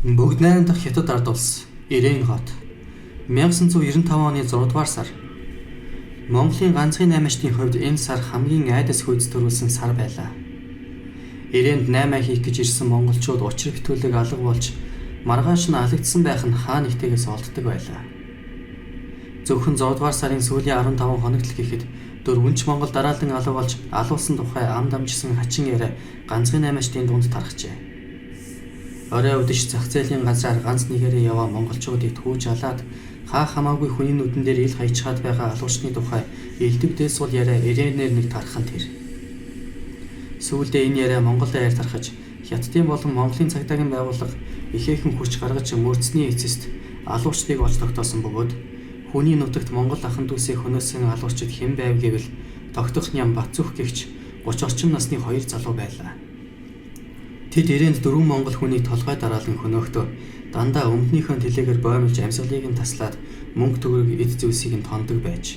Бүгд найрамдах Хятад ард улс Ирээн хот 1995 оны 6 дугаар сар. Монголын ганцхан наймаачдын хувьд энэ сар хамгийн айдас хүйц төрүүлсэн сар байлаа. Ирээнд 8 хийх гэж ирсэн монголчууд учир битүүлэг алга болж маргааш нь алагдсан байх нь хаа нэгтэйгээс олддог байлаа. Зөвхөн 6 дугаар сарын сүүлийн 15 хоногт л гэхэд дөрвөн ч монгол дараалан алга болж алуулсан тухай ам дамжсан хачин яриа ганцхан наймаачдын дунд тархжээ. Орой үдэш зах зээлийн газраар ганц нэгээрээ яваа монголчуудыг түүж алаад хаа хамаагүй хүний нүдэн дээр ил хаячхаад байгаа алуурчны тухай элдэв дээсул яриа ирээнээр нэг тархан тэр. Сүүлдээ энэ яриа Монгол даяар тархаж Хятадын болон Монголын цагдаагийн байгууллага ихээхэн хүч гаргаж мөрдсөний эцэст алуурчдыг олж тогтоосон бөгөөд хүний нутагт Монгол ахан дүүсээ хөнөөсөн алуурчид хэн байв гэвэл тогтох ням Батцүх гэгч 30 орчим насны хоёр залуу байлаа. Тэд ирээнд дөрвөн монгол хүнийг толгой дараалан хөнөөхдөө дандаа өмднийхөө тэлээгээр боомлж амьсгалыг нь таслаад мөнгө төгрөг эд зүйлсийг нь тондог байж.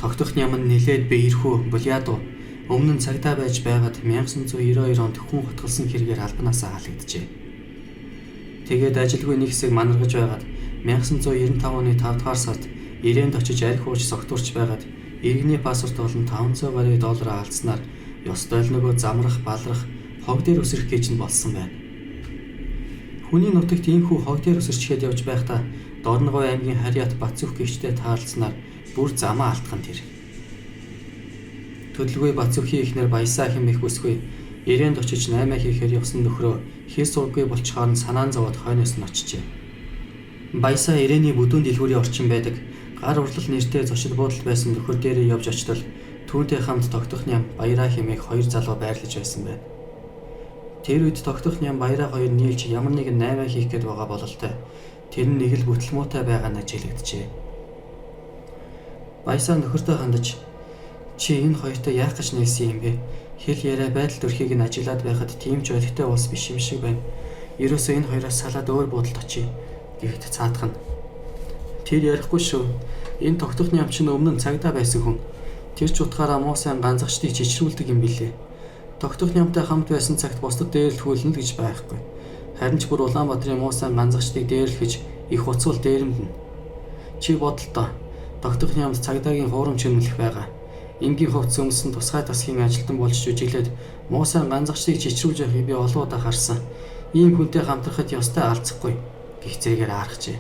Тогтох ням нь нэлээд биеэрхүү Булядуу өмнө нь цагдаа байж байгаад 1992 онд хүн хотголсон хэрэгээр албанаасаа халагджээ. Тэгээд ажилгүй нэг хэсэг манаргаж байгаад 1995 оны 5 дугаар сард ирээнд очиж архи ууж согтуурч байгаад иргэний паспорт болон 500 гаруй доллар алдснаар ёстой л нөгөө замрах, балрах, хог дээр өсрөх гэж нь болсон байна. Хүний нутагт ийхүү хог дээр өсөрчгээд явж байхдаа Дорногов аймгийн Харьяат Батцүх гэгчтэй таарласнаар бүр замаа алдхан тэр. Төлөлгүй Батцүхийн эхнэр Баясаа хэмээх бүсгүй ирээнд очиж 8 хийхээр явсан нөхрөө хэл сургүй болчихоор нь санаан зовоод хойноос нь очжээ. Баясаа ирээний бүдүүн дэлгүүрийн орчин байдаг гар урлал нэртэй зочид буудалд байсан нөхөр дээрээ явж очтол түүнтэй хамт тогтох ням Баяраа хэмээх хоёр залуу байрлаж байсан байна. Тэр үед тогтох ням Баяраа хоёр нийлж ямар нэгэн 8 хийх гээд байгаа бололтой. Тэр нь нэг л бүтэл муутай байгаа нь ажиглагджээ. Баясаа нөхөртөө хандаж чи энэ хоёртой яах гэж нийлсэн юм бэ? Хэл яриа байдал төрхийг нь ажиглаад байхад тийм ч олигтой улс биш юм шиг байна. Ерөөсөө энэ хоёроос салаад өөр буудалд очие гэхэд цаадах нь. Тэр ярихгүй шүү. Энэ тогтох ням чинь өмнө нь цагдаа байсан хүн. Тэр ч утгаараа муу сайн ганцагчдыг чичрүүлдэг юм билээ. Тогтох нямтай хамт байсан цагт бусдад дээрлэхүүлнэ л гэж байхгүй. Харин ч бүр Улаанбаатарын муу сайн ганцагчдыг дээрлэхэж их уцуул дээрэмдэнэ. Чи бодолтой. Тогтох нямд цагдаагийн хуурамч үнэмлэх байгаа. Энгийн хувцас өмсөн тусгай тасгийн ажилтан болж жүжиглээд муу сайн ганцагчдыг чичрүүлж явахыг би олон удаа харсан. Ийм хүнтэй хамтрахад ёстой алцахгүй гэх зэрэгээр аархжээ.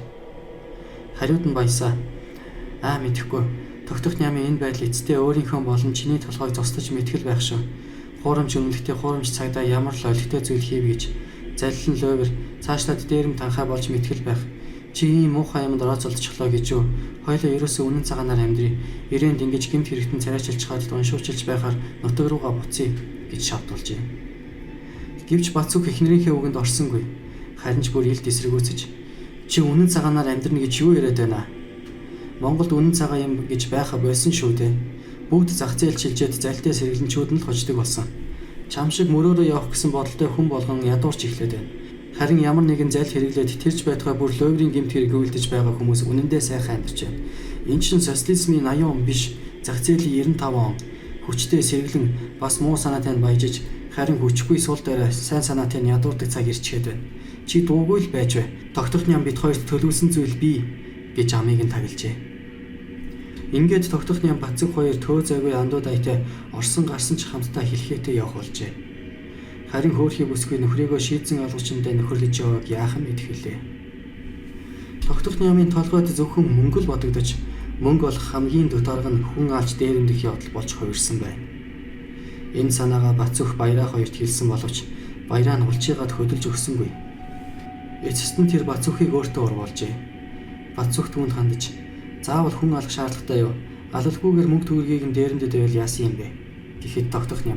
Хариуд нь Баясаа. Аа мэдэхгүй. Тогтох нямын энэ байдал эцэстээ өөрийнхөө болон чиний толгойг зостож мэтгэл байх шүү. Хуурамч үнэмлэхтэй хуурамч цагдаа ямар л олигтой зүйл хийв гэж заллин луйвар цаашлаад дээрэм танхаа болж мэтгэл байх. Чи ийм муухай юмд орооцолдчихлоо гэж юу? Хоёлаа ерөөсөө үнэн цагаанаар амьдрий. Ирээнд ингэж гэмт хэрэгтэн царайчилж хаад уншуучилж байхаар нутаг руугаа буцъя гэж шавдуулжээ. Гэвч Бацүх эхнэрийнхээ үгэнд орсонгүй. Харин ч бүр илд эсэргүүцэж чи үнэн цагаанаар амьдрна гэж юу яриад байна? Монголд үнэн цагаан юм гэж байха болсон шүү дээ. Бүгд зах зээл чилжээд залтай сэргэлэнчүүд нь л хождог болсон. Чам шиг мөрөөрөө явах гэсэн бодолтой хүн болгон ядуурч эхлээд байна. Харин ямар нэгэн зал хэрэглээд тэрч байтугай бүр луйврын гэмт хэрэг үйлдэж байгаа хүмүүс үнэндээ сайхан амьдарч байна. Энэ чинь социализмын 80 он биш, зах зээлийн 95 он. Хүчтэй сэргэлэн бас муу санаатай нь баяжиж, харин хүчгүй сул дорой сайн санаатай нь ядуурдаг цаг ирчгээд байна. Чи дуугүй л байж бай. Тогтох ням бид хоёрт төлөвлөсөн зүйл бий гэж амийг нь таглажээ. Ингээд тогтох ням Бацэг хоёр төө зайгүй андууд аятай орсон гарсан ч хамтдаа хэлхээтэй явах болжээ. Харин хөөрхий бүсгүй нөхрийгөө шийдсэн алгуучиндаа нөхөрлөж явааг яахан мэдэх вүлээ. Тогтох нямын толгойд зөвхөн мөнгө л бодогдож мөнгө олох хамгийн дөт арга нь хүн алж дээрэмдэх явдал болж хувирсан байна. Энэ санаагаа Бацүх Баяраа хоёрт хэлсэн боловч Баяраа нь улчийгаад хөдөлж өгсөнгүй. Эцэст нь тэр Бацүхийг өөртөө урвуулжээ. Бацүх түүнд хандаж заавал хүн алах шаардлагатай юу? Алалгүйгээр мөнгө төгрөгийг нь дээрэмдэд байвал яасан юм бэ? Гэхэд тогтох ням.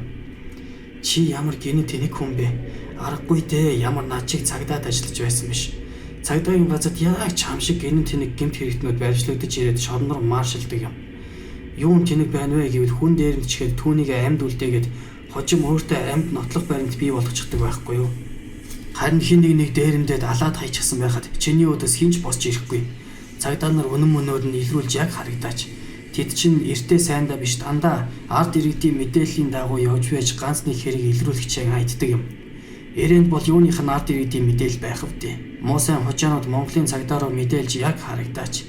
Чи ямар гинэ тэнэг хүн бэ? Аргагүй дээ. Ямар над чиг цагдаад ажиллаж байсан биш. Цагдаагийн газарт яг чам шиг гинэ тэнэг гэмт хэрэгтнүүд барьжлагдаж ирээд шорнор маршилдаг юм. Юун тэнэг байна вэ гэвэл хүн дээрэмдчихэд түүнийг амьд үлдээгээд хожим өөртөө амьд нотлох баримт бий болгочихдаг байхгүй юу? Харин хин нэг нэг дээрэмдээд алаад хайчихсан байхад чиний өдөөс хинч босч ирэхгүй. Цагдаа нар үнэн мөнөөр нь илрүүлж яг харагдаач. Тэд чинь эртээ сайндаа биш дандаа ард иргэдийн мэдээллийн дагуу явж байж ганц нэг хэрэг илрүүлэх чиг хайддаг юм. Ирээнд бол юуных нь ард иргэдийн мэдээлэл байх вдээ. Муу сайн хужаанууд Монголын цагдаа руу мэдээлж яг харагдаач.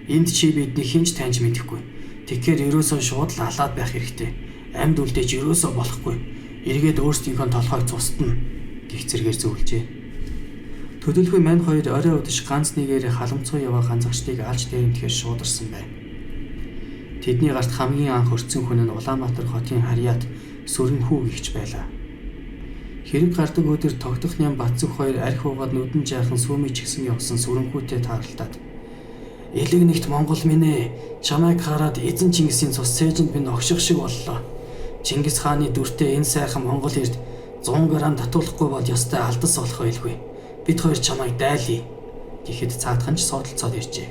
Энд чи бидний хэн ч таньж мэдэхгүй. Тэгэхээр ерөөсөө шууд л алаад байх хэрэгтэй. Амьд үлдээж ерөөсөө болохгүй. Эргээд өөрсдийнхөө толгойг цустна гэх зэргээр зөвлөжээ. Төдөлгүй мань хоёр орой үдэш ганц нэгээрээ халамцуу яваа ганцагчдыг алж дээрэмдэхээр шуударсан байна. Тэдний гарт хамгийн анх өртсөн хүн нь Улаанбаатар хотын харьяат Сүрэнхүү гихч байлаа. Хэрэг гардаг өдөр тогтох ням Батцөх хоёр архи уугаад нүдэн жаахан сүүмий чигсэн явсан Сүрэнхүүтэй тааралдаад "Элэг нэгт Монгол минь ээ, чамайг хараад эзэн Чингисийн цус цээжинд минь огших шиг боллоо. Чингис хааны дүртэй энэ сайхан Монгол эрд 100 г татуулахгүй бол ёстой алдас болох байлгүй. Бид хоёр чамайг дайлъя" гэхэд цаадхан ч суудалцоод иржээ.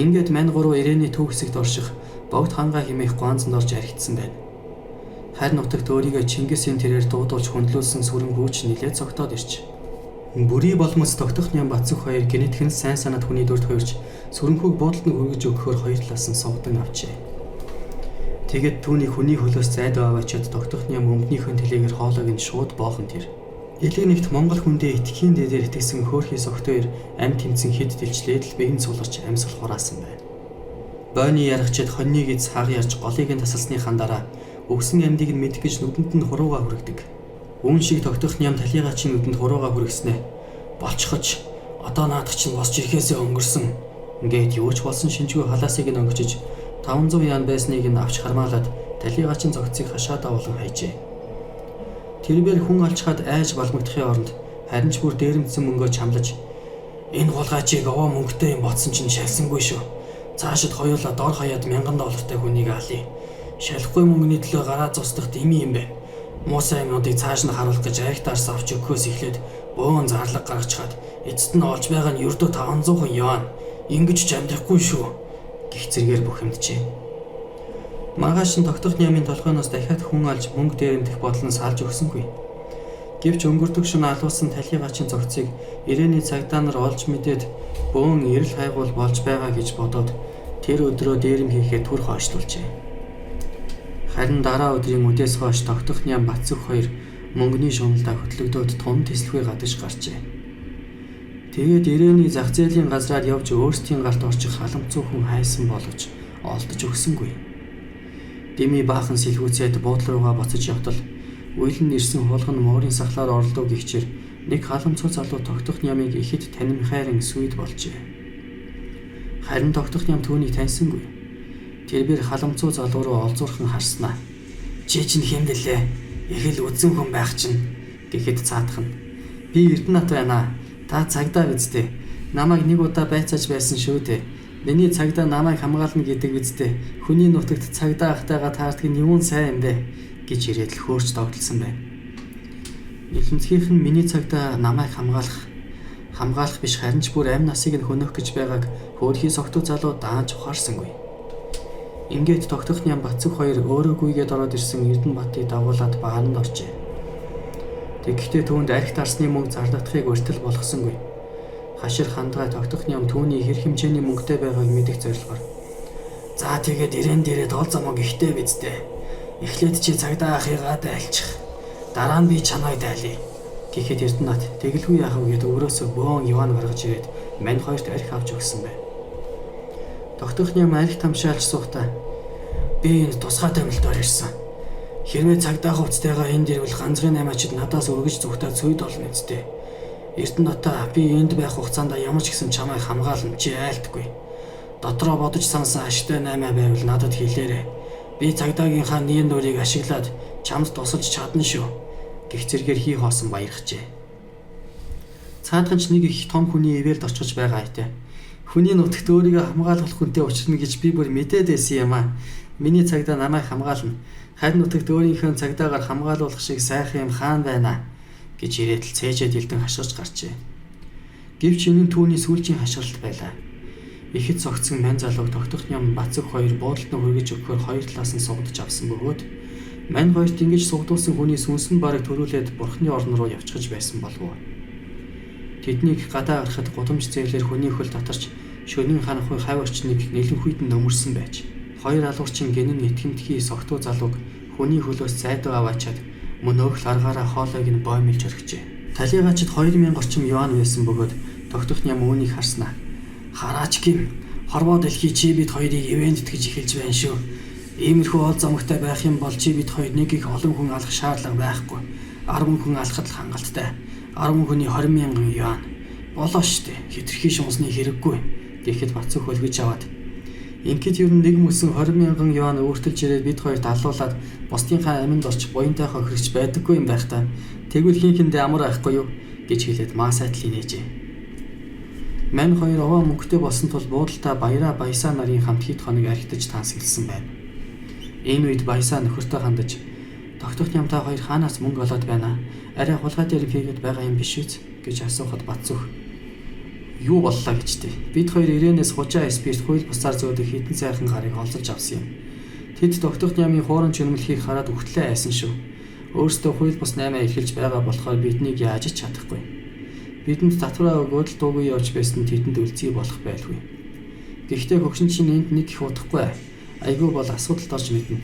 Ингээд мань гурав Ирээний төв хэсэгт орших Богд хангаа хэмээх гуанзанд орж архитсан байна. Харин нутагт өөрийгөө Чингисийн тэрээр дуудуулж хүндлүүлсэн Сүрэнхүүч нилээд цогтоод ирж. Бүрий болмоц тогтох ням Батцөх хоёр гэнэтхэн сайн санаад хүний дүрд хувирч Сүрэнхүүг буудалд нь хүргэж өгөхөөр хоёр талаас нь сувдан авчээ. Тэгээд түүний хүний хөлөөс зайдуу аваачаад тогтох ням өмднийхөө тэлээгээр хоолойг нь шууд боохон тэр. Элэг нэгт Монгол хүндээ итгэхийн дээдээр итгэсэн хөөрхий согтойр амь тэмцэн хэд дэлчлээд л бэгэн сулгарч амьсгал хураасан байна. Бойны яргачид хоньныг эз хаг ярьж голыг нь тасалсныхаа дараа өгсөн амьдыг нь мэдэх гэж нүдэнд нь хурууга хүргэдэг. Үүн шиг тогтох ням талийгаачийн нүдэнд хурууга хүргэснэ. Болчихоч одоо наадах чинь босч ирэхээсээ өнгөрсөн. Ингээд юу ч болсон шинжгүй халаасыг нь өнгөчиж 500 ян байсныг нь авч хармаалаад талийгаачийн зогцыг хашаадаа болон хайжээ. Тэрбээр хүн алчхад айж балмагдахын оронд харин ч бүр дээрэмдсэн мөнгөө чамлаж энэ хулгайчийг овоо мөнгөтэй юм бодсон чинь шалсангүй шүү. Цаашид хоёулаа дор хаяад 1000 доллартай хүнийг алъя. Шалахгүй мөнгөний төлөө гараа зустах дими юм байна. Муу сайн юмнуудыг цааш нь харуулах гэж арх дарс авч өгөхөөс эхлээд бөөн зарлаг гаргачхаад эцэст нь олж байгаа нь ердөө 500 юан. Ингэж ч амьдрахгүй шүү гэх зэргээр бухимджээ. Маргааш нь тогтох нямын толгойноос дахиад хүн алж мөнгө дээрэмдэх бодол нь салж өгсөнгүй. Гэвч өнгөрдөг шөнө алуулсан талийгаачийн зогцыг Ирээний цагдаа нар олж мэдээд бөөн эрэл хайгуул болж байгаа гэж бодоод тэр өдрөө дээрэм хийхэд түр хойшлуулжээ. Харин дараа өдрийн үдээс хойш тогтох ням Батцөх хоёр мөнгөний шуналдаа хөтлөгдөөд тун тэслэхгүй гадаж гарчээ. Тэгээд Ирээний зах зээлийн газраар явж өөрсдийн гарт орчих халамцуу хүн хайсан боловч олдож өгсөнгүй. Дими баахан сэлгүүцээд буудлын руугаа буцаж явтал уйлан ирсэн хулган муурын сахлаар оролдоо гихчээр нэг халамцуу залуу тогтох нямыг ихэд танимхайран сүйд болжээ. Харин тогтох ням түүнийг таньсангүй. Тэрбэр халамцуу залуу руу олзуурхан харснаа. "Чи чинь хэн бэлээ? Их л үзэн хүн байх чинь" гэхэд цаадах нь "Би Эрдэнэт байна. Та цагдаа биз дээ. Намайг нэг удаа байцааж байсан шүү дээ. Миний цагдаа намайг хамгаална гэдэг биз дээ. Хүний нутагт цагдаа ахтайгаа таардаг нь юун сайн юм бэ?" гэж ирээд л хөөрч догдолсон байна. Илэмцгийнх нь миний цагдаа намайг хамгаалах биш харин ч бүр амь насыг нь хөнөөх гэж байгааг хөөрхий согтуу залуу даанч ухаарсангүй. Ингээд тогтох ням Батцөх хоёр өөрөө гүйгээд ороод ирсэн Эрдэнэбатыг дагуулад бааранд оржээ. Тэгэхдээ түүнд арх дарсны мөнгө зарлагдахыг урьдтал болгосонгүй. Хашир хандгай тогтох ням түүний хэр хэмжээний мөнгөтэй байгааг мэдэх зорилгоор "За тэгээд ирээн дээрээ тол замаг ихтэй биз дээ. Эхлээд чи цагдаа ахыгаа дайлчих. Дараа нь би чамайг дайлъя" гэхэд Эрдэнэт тэгэлгүй яах вэ гэд өврөөсөө бөөн юан гаргаж ирээд мань хоёрт арх авч өгсөн байна. Тогтох ням арх тамшаалж суухдаа "Би энд тусгай томилтоор ирсэн. Хэрвээ цагдаа хувцастайгаа энд ирвэл ганцхан наймаачид надаас өргөж зүгтээ цүйд болно үсттэй. Эрдэнэтаа би энд байх хугацаанд ямар ч гэсэн чамайг хамгаална, чи айлтгүй. Дотроо бодож сансан ашигтай наймаа байвал надад хэлээрэй. Би цагдаагийнхаа нэр нүрийг ашиглаад чамд тусалж чадна шүү" гэх зэргээр хий хоосон баярхжээ. Цаадхан ч нэг их том хүний ивэлд орчихж байгаа айтай. Хүний нутагт өөрийгөө хамгаалах хүнтэй учрна гэж би бүр мэдээд байсан юм аа. Миний цагдаа намайг хамгаална. Харин нутагт өөрийнхөө цагдаагаар хамгаалуулах шиг сайхан юм хаан байна гэж ирээд л цээжээд элдэн хашгирч гарчээ. Гэвч энэ нь түүний сүүлчийн хашгиралт байлаа. Ихэд цогцсон мань залууг тогтох ням Бацэг хоёр буудалд нь хүргэж өгөхөөр хоёр талаас нь сугдаж авсан бөгөөд мань хоёрт ингэж сугдуулсан хүний сүнс нь бараг төрүүлээд бурхны орн руу явчихж байсан болов уу. Тэднийг гадаа гаргахад гудамж зээлээр хүний хөл татарч шөнийн ханхуй хав орчныг нэлэн хүйтэн нөмөрсөн байж хоёр алуурчин гинэн итгэмтгий согтуу залууг хүний хөлөөс зайдуу аваачаад Мөн өөхл аргаараа хоолойг нь боомилж орхижээ. Талийгаачид 2000 орчим юан байсан бөгөөд тогтох ням үүнийг харснаа. Хараач гим хорвоо дэлхий чи бид хоёрыг ивээн тэтгэж эхэлж байна шүү. Иймэрхүү ол замагтай байх юм бол чи бид хоёр нэг их олон хүн алах шаардлага байхгүй. 10 хүн алахад л хангалттай. 10 хүний 20 мянган юан. Болоо штэ. Хитрхи шунсны хэрэггүй. Гэхэд Бацүх хөлгөж аваад Ингээд ер нь нэг мөсөн 20 мянган юан өөртөлж ирээд бид хоёрт алуулаад бусдынхаа аминд орч буянтай хохирч байдаггүй юм байх та. Тэгвэл хин хиндээ амар байхгүй юу гэж хэлээд маа сайтлын нээжээ. Мань хоёр овоо мөнгөтэй болсон тул буудалтай Баяраа Баясаа нарын хамт хэд хоног архитаж таансагласан байна. Энэ үед Баясаа нөхөртөө хандаж тогтох нямтаа хоёр хаанаас мөнгө олоод байна. Арай хулгай дээр хийгээд байгаа юм биш үз гэж асуухад Бацүх юу боллоо гэж тэ. Бид хоёр ирээнээс хужаа спирт хууль бусаар зөөдөг хідэн сайхан гарыг олзолж авсан юм. Тэд тогтох нямын хууран чөнмөлхийг хараад үхтлээ айсан шүү. Өөрсдөө хууль бус 8 эрхэлж байгаа болохоор биднийг яаж ч чадахгүй. Бидэнд татвараа өгөөд л дуугүй явж байсан тэдэнд үлзий болох байлгүй. Гэхдээ хөгшин чинь энд нэг их удахгүй. Айгүй бол асуудалд орж мэднэ.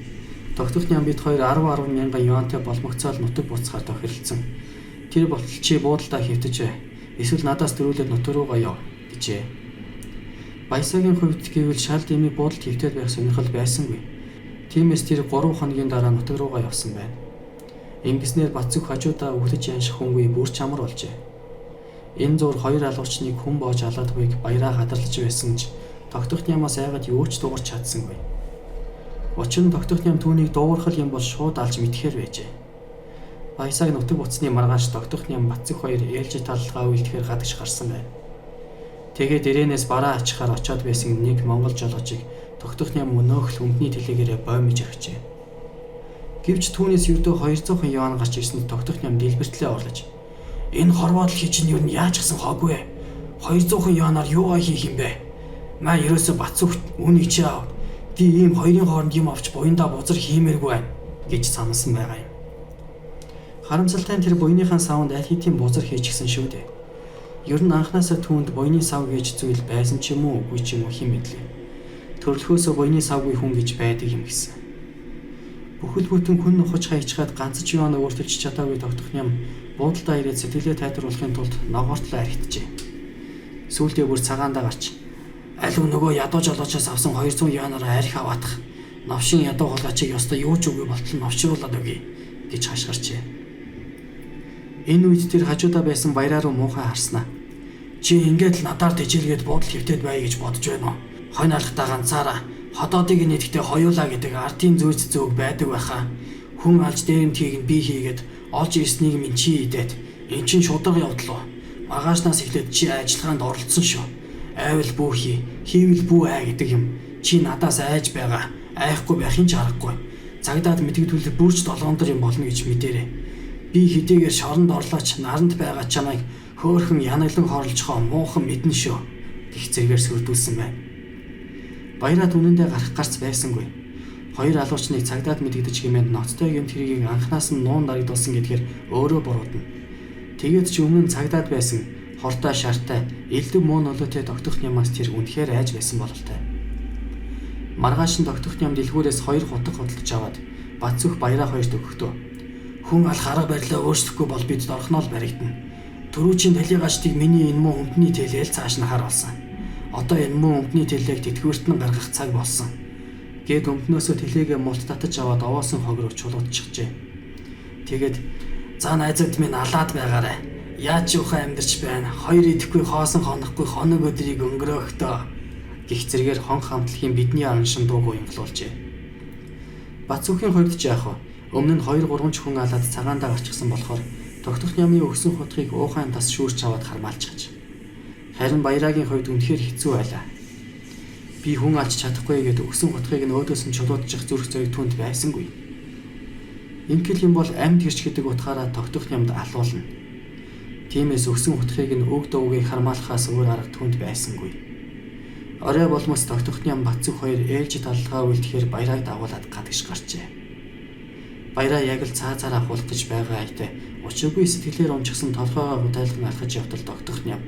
Тогтох ням бид хоёр 10 10 мянган юантай болмогцоол нутаг буцахаар тохиролцсон. Тэр болтол чи буудалдаа хэвтэж бай. Эсвэл надаас дөрүүлээд нутаг руугаа яв гэжээ. Баясагийн хувьд гэвэл шал дэмий буудалд хэвтээд байх сонирхол байсангүй. Тиймээс тэр 3 хоногийн дараа нутаг руугаа явсан байна. Ингэснээр Бацүх хажуудаа өглөж янших хүнгүй бүр чамар болжээ. Энэ зур хоёр алуурчныг хүн боож алаадгүйг Баяраа гадарлаж байсан ч тогтох нямаас айгаад юу ч дуугарч чадсангүй. Учир нь тогтох ням түүнийг дуугархал юм бол шууд алж мэдхээр байжээ. Баясааг нутаг буцсны маргааш тогтох ням Бацүх хоёр ээлжид талалгаа үйлдэхээр гадагш гарсан байна. Тэгээд ирээнээс бараа ачихаар очиод байсан нэг монгол жолоочийг тогтох ням мөнөөх л өмдний тэлээгээрээ боомж орхижээ. Гэвч түүнээс ердөө 200 юан гарч ирсэнд тогтох ням дэлбэртлээ орлож энэ хорвоо дэлхий чинь ер нь яаж гасан хоогүй вэ? 200 юанаар юугаа хийх юм бэ? Маа ерөөсө Бацүхт үнийг чи аав. Би ийм хоёрын хооронд юм авч буяндаа бузар хиймээргүй байна гэж санасан байгаа юм. Харамсалтай нь тэр буяныхаа савнд аль хэдийн бузар хийчихсэн шүү дээ. Ер нь анхнаасаа түүнд буяны сав гэж зүйл байсан ч юм уу үгүй ч юм уу хэн мэдлээ. Төрлөхөөсөө буяны савгүй хүн гэж байдаг юм гэсэн. Бүхэл бүтэн хүн нухаж хайчгаад ганц ч юан өөртөлж чадаагүй тогтох ням буудалдаа ирээд сэтгэлээ тайтгаруулахын тулд ногоортлоо архитжээ. Сүүлдээ бүр цагаандаа гарч алив нөгөө ядуу жолоочоос авсан 200 юанаараа арх аваадах. Новшин ядуу хулгайчийг ёстой юу ч үгүй болтол новшруулад өгье гэж хашгирчээ. Энэ үед тэр хажуудаа байсан Баяраа руу муухай харснаа. Чи ингээд л надаар тэжээлгээд буудал хэвтээд бай гэж бодож байна уу? Хонь алхтаа ганцаараа ходоодыг нийтгэхдээ хоёулаа гэдэг ардын зүйц зөөг байдаг байхаа. Хүн алж дээрэмтгийг нь би хийгээд олж ирснийг минь чи идээд эн чин шударга явдлаа. Маргаашнаас эхлээд чи ажиллагаанд оролцсон шүү. Айвал бүү хий, хийвэл бүү ай гэдэг юм. Чи надаас айж байгаа. Айхгүй байхын ч аргагүй. Цагдаад мэдэгдвэл бүрч долоондөр юм болно гэж мэдэрээ. Би хэдийгээр шоронд орлооч наранд байгаа чамайг хөөхөн янаглан хорложхоо муухан мэднэ шүү. Гэх зэрэгээр сүрдүүлсэн байна. Баяраад үнэндээ гарах гарц байсангүй. Хоёр алуурчныг цагдаад мэдэгдэж гэмэнд ноцтой гэмт хэргийг анханаас нь нуун дарагдуулсан гэдгээр өөрөө буруудна. Тэгээд ч өмнө нь цагдаад байсан хортой шартай элдв муу нөлөөтэй тогтох нямаас тэр үнэхээр айж байсан бололтой. Маргааш нь тогтох ням дэлгүүрээс хоёр хутга худалдаж аваад Бацүх Баяраа хоёрт өгөхдөө хүн алх арга барилаа өөрчлөхгүй бол бид дорхноо л баригдана. Төрүүчийн талийгаачдыг миний энэ муу өмдний тэлээл цааш нь хар болсон. Одоо энэ муу өмдний тэлээг тэтгэврт нь гаргах цаг болсон. Гээд өмднөөсөө тэлээгээ мулт татаж аваад овоосон хог руу чулуудчихжээ. Тэгээд за найзад минь алаад байгаарай. Яаж ч ухаан амьдарч байна. Хоёр идэхгүй хоосон хонохгүй хоног өдрийг өнгөрөөхтөө гих зэрэгээр хон хамтлагийн бидний араншин дууг уянгалуулжээ. Бацүхийн хувьд ч яах вэ? Өмнө нь 2 3 ч хүн алаад цагаандаа гарчихсан болохоор тогтох нямын өгсөн хутгийг уухайн тас шүүрч аваад хармаалчихж. Харин Баяраагийн хувьд үнэхээр хэцүү байлаа. Би хүн алж чадахгүй гэдээ өгсөн хутгийг нь өөдөөс нь чулуудчих зүрх зориг түүнд байсангүй. Инкэл юм бол амьд гэрч гэдэг утгаараа тогтох нямд алуулна. Тиймээс өгсөн хутгийг нь өг дуугийг хармаалахаас өөр арга түүнд байсангүй. Орой болмос тогтох ням Бацүх хоёр ээлжид талалгаа үлдэхээр Баярааг дагуулад гадагш гарчээ. Баяраа яг л цаа цаараа хулах гэж байгаа айтай учиргүй сэтгэлээр унчихсан толгойгоо гутайлган алхаж явтал тогтох ням.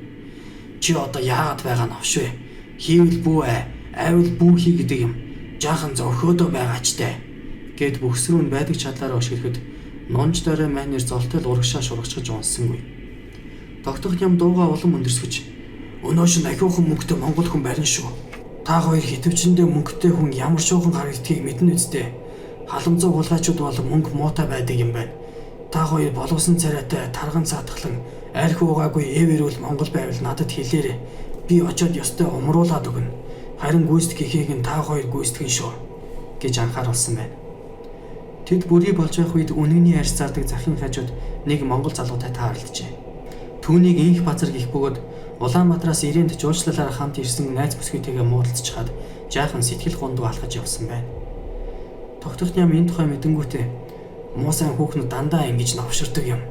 Чи одоо яагаад байгаа новш вэ? Хийвэл бүү ай, айвал бүү хий гэдэг юм. Жаахан зөрхөөдөө байгаа ч тэ. Гэт бөхс рүү нь байдаг чадлаараа өшгөрөхөд Нунж дорой майнер золтой л урагшаа шургачж унсангүй. Тогтох ням дууга улам өндөрсгөж "Өнөө шин ахиухан мөнгөтэй монгол хүн барина шүү. Та хоёр хитвчэндээ мөнгөтэй хүн ямар шуухан харагддгийг мэднэ үсттэй. Халамцуу хулгайчуд бол мөнгө муутай байдаг юм байна. Та хоёр боловсон царайтай тарган цаатгалан арх уугаагүй эв эрүүл монгол байвал надад хэлээрэй. Би очиод ёстой умруулад өгнө. Харин гүйцэтгэхийг нь та хоёр гүйцэтгэн шүү" гэж анхааруулсан байна. Тэд бүрий болж байх үед үнэний арьс зардаг захын хажууд нэг монгол залуутай таарлджээ. Түүнийг Инх Базар гих бөгөөд Улаанбаатараас ирээнд жуулчлалаар хамт ирсэн найз бүсгүйтэйгээ муудалцчихад жаахан сэтгэл гондуу алхаж явсан байна. Тогтох ням энэ тухай мэдэнгүүтээ муу сайн хүүхнүүд дандаа ингэж новширдаг юм.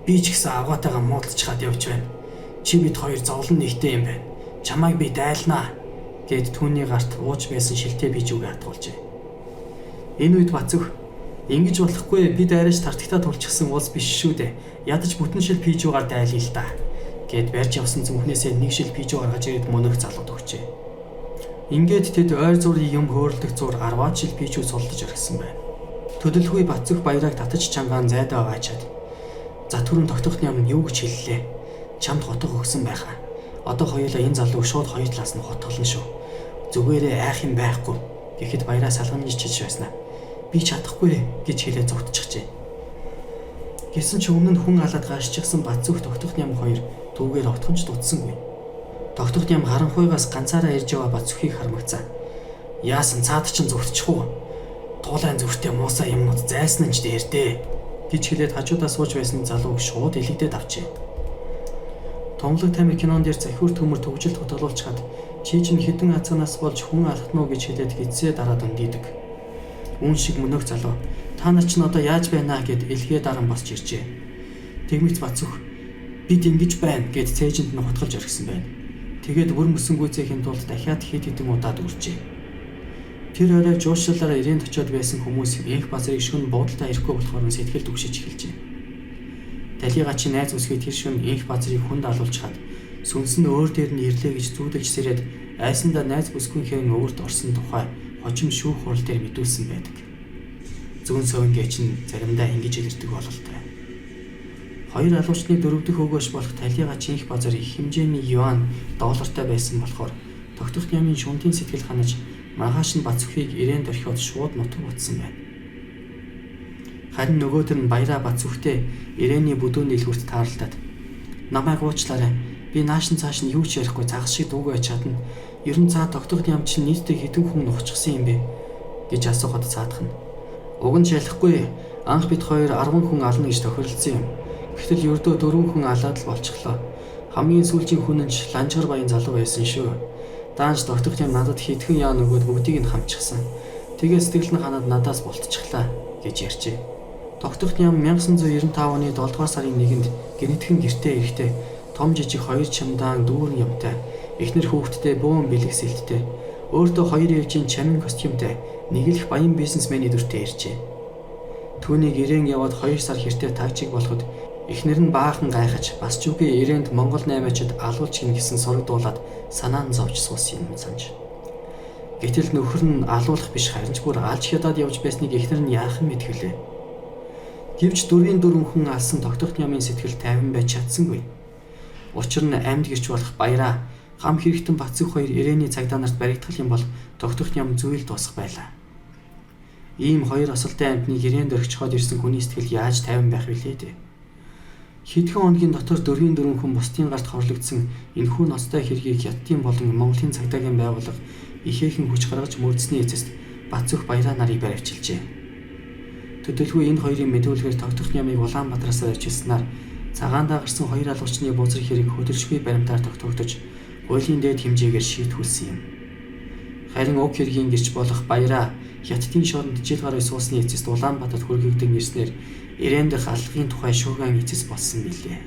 Би ч гэсэн авгаатайгаа муудалцчихад явж байна. Чи бид хоёр зовлон нэгтэй юм байна. Чамайг би дайлнаа гэд түүний гарт ууж байсан шилтэй бижүүгээ хатгуулжээ. Энэ үед Бацөх ингэж болохгүй, бид арайч тартагтаа тулчихсан улс биш шүү дээ. Ядаж бүтэн шил пижүүгаар дайлъя л да гэд барьж явсан зүнхнээсээ нэг шил пижүү гаргаж ирээд мөнөх залууд өгчээ. Ингээд тэд ойр зургийн юм хөөрөлдөх зур 10-аад шил пижүү суллаж орхисон байна. Төдөлгүй Бацөх баяраг татаж чангаан зайдаа аваачаад "За түрүүн тогтох ням юу гэж хэллээ? Чамд хотго өгсөн байхаа. Одоо хоёулаа энэ залууг шууд хоёр талаас нь хотголно шүү. Зүгээрээ айх юм байхгүй" гэхэд баяраа салганы чиж байснаа. "Би чадахгүй" гэж хэлээ зугтчихжээ. Гэсэн чи өмнө нь хүн алаад гарччихсан Бацөх тогтох ням хоёр түүгээр отгонч дутсангүй. Тогтох ням харанхуйгаас ганцаараа ирж яваа Бацөхийг хармагцаа. "Яасан цаад чинь зүгтчих уу? Туулайн зүрхтэй муусаа юмнууд зайсан нь ч дээр дээ" гэж хэлээд хажуудаа сууж байсан залууг шууд элэгдээд авчээ. Томлог тамир кинон дээр захиур төмөр төгжилт хутгалуулчихад чи чинь хідэн ацганаас болж хүн алхна уу гэж хэлээд гидсээ дараад өндийдэг. Үүн шиг мөнөөх залуу та нар чинь одоо яаж байна гэд элгээ даран босч иржээ. Тэгмэц Бацөх бид ингэж байна гэд цээжинд нь хутгалж орхисон байна. Тэгээд бүр мөсөн гүйцээхийн тулд дахиад хэд хэдэн удаад үржээ. Тэр орой жуулчлалаараа ирээнд очиод байсан хүмүүс Инх Базарыг шөнө буудалдаа ирэхгүй болохоор нь сэтгэл түгшиж эхэлжээ. Талига чи найз үсгүй тэр шөнө Инх Базарыг хүнд алуулчихад сүнс нь өөр дээр нь ирлээ гэж зүүдэлж сэрээд айсандаа найз бүсгүйнхээ өвөрт орсон тухай хожим шүүх хурал дээр мэдүүлсэн байдаг. Зүүн сөвөнгээ чинь заримдаа ингэж илэрдэг бололтой. Хоёр алуурчны дөрөв дэх өгөөш болох Талига Чинх базар их хэмжээний юан доллартай байсан болохоор тогтох нямын шунтын сэтгэл ханаж маргааш нь Бацүхийг ирээнд орхиод шууд нутаг утсан байна. Харин нөгөөдөр нь баяраа Бацүхтэй ирээний бүдүүн дэлгүүрт таарлаад "Намайг уучлаарай. Би нааш нь цааш нь юу ч ярихгүй загас шиг дуугүй байж чадна. Ер нь цаа тогтох ням чинь нийтдээ хэдэн хүн нухчихсан юм бэ?" гэж асуухад цаадах нь "Уг нь шалахгүй. Анх бид хоёр 10 хүн ална гэж тохиролцсон юм. Гэтэл ердөө 4 хүн алаад л болчихлоо. Хамгийн сүүлчийн хүн нь ч ланжгар баян залуу байсан шүү. Даанч тогтох юм надад хэдхэн яан өгөөд бүгдийг нь хамчихсан. Тэгээ сэтгэл нь ханаад надаас болтчихлаа" гэж ярьжээ. Тогтох ням 1995 оны 7 дугаар сарын 1-нд гинэтхэн гэртээ ирэхдээ том жижиг хоёр чамдаан дүүрэн юмтай, эхнэр хүүхэдтэй бөөн бэлэг сэлттэй, өөртөө хоёр ээлжийн чамин костюмтай нэг л их баян бизнесмений дүртэй иржээ. Түүнийг ирээн яваад 2 сар хэртэ тагчиг болоход эхнэр нь баахан гайхаж бас ч үгүй ирээнд Монгол наймаачид алуулж гин гэсэн сураг дуулаад санаа нь зовж суусан юм санаж. Гэтэл нөхөр нь алуулах биш харин ч бүр алж хядаад явж байсныг эхнэр нь яахан мэдгэлээ. Гэвч 4-ийн 4 хүн алсан тогтох нямын сэтгэл тайван байж чадсангүй. Учир нь амьд гэрч болох баяраа гам хэрэгтэн Бацөх хоёр ирээний цагдаа нарт баригдах юм бол тогтох ням зүйл дуусах байлаа. Ийм хоёр осолтой амьтныг ирээнд орхичхоод ирсэн хүний сэтгэл яаж тайван байх вүлээ дээ. Хэдхэн хоногийн дотор 4-ийн 4 хүн бусдын гарт хорлогдсон энэхүү ноцтой хэргийг Хятадын болон Монголын цагдаагийн байгууллага ихээхэн хүч гаргаж мөрдсөний эцэст Бацөх баяраа нарыг баривчилжээ. Төдөлгүй энэ хоёрын мэдүүлгээр тогтох нямыг Улаанбаатараас баривчилснаар цагаандаа гарсан хоёр алуурчны бузар хэрэг хөдөлшгүй баримтаар тогтоогдож хуулийн дээд хэмжээгээр шийтгүүлсэн юм. Харин уг хэргийн гэрч болох баяраа Хятадын шоронд жил гаруй суусны эцэст Улаанбаатарт хүргэгдэн ирснээр Ирээн дэх аллагын тухай шуугиан эцэс болсон билээ.